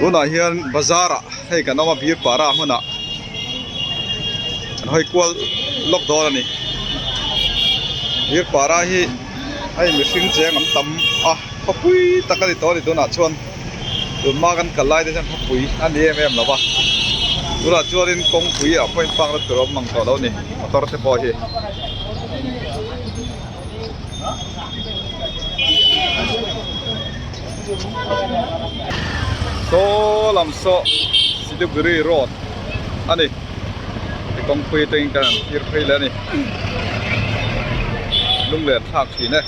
Tunah hian bazar ah hei kan awm a bir para hmunah an hawi kual lawk dawn a ni bir para hi hei mihring cheng an tam a khawpui tak a ni tawh a ni tunah chuan tunhma kan kal lai te hian khawpui a ni em em lo va tunah chuanin kawngpui ah pawh in park na tur a awm mang tawh lo a ni motor te pawh hi. Saw lam saw Siliguri road a ni he kawngpui atangin kan han thlir phei leh a ni lunglen thlak thin e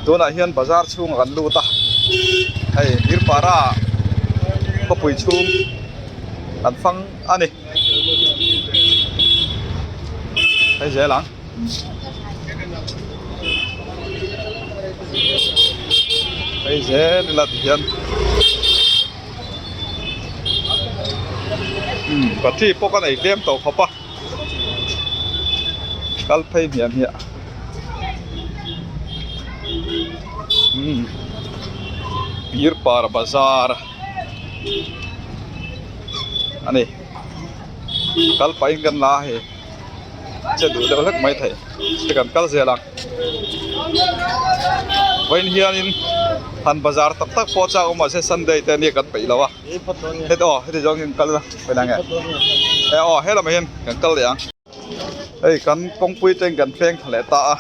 tunah hian bazar chhungah kan lut a hei Birpara khawpui chhung an fang a ni hei zel ang. Hei zel ila ti hian umm battery pawh ka nei tlem tawh khawp a kal phei hmiah hmiah umm Birpara bazar a ni kal pahin kan la a hei. Che duh deuh hlek mai thei te kan kal zel ang vawiin hianin han bazar tak tak pawh chak awm mahse sunday te ania kan peih lo a heti aw heti zawng hian kal ila pawi nge e aw helamah hian kan kal leh ang hei kan kawngpui te kan thleng thla leh ta a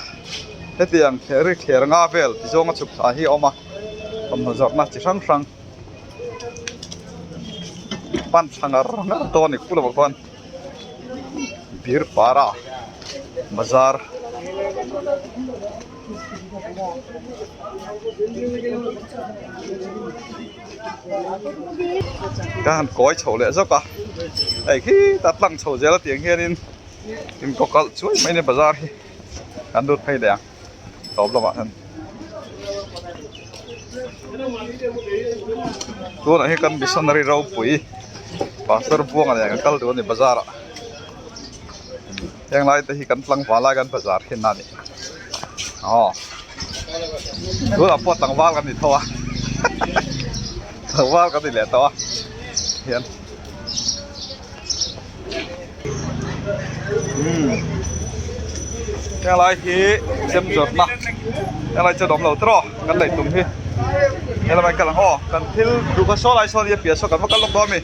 hetiang thler hi thler nga vel ti zawnga chhuk thla hi a awm a thawmhnaw zawrhna chi hrang hrang pan thla ngar ngar dawn a ni khup lovah khuan. Birpara bazar ka han kawi chho leh zawk a hei khitah tlang chho zel a tiang hianin in kaw kalh chuai mai a ni bazar hi kan lut phei leh ang. Tawp lamah hian tunah hian kan missionary ropui pastor Buanga nen kan kal duh a ni bazar ah heng lai te hi kan tlangval lai kan bazar thin a ni aw tunah pawh tlangval kan ni tho a tlangval kan ni leh tawh a hian. Helai hi chem zawrhna helai chu a awm lo tawh kan lei tum hi helamah hian kal ang aw kan thil duh kha saw lai sawn hi a piah saw kan va kal lawk dawn a mi.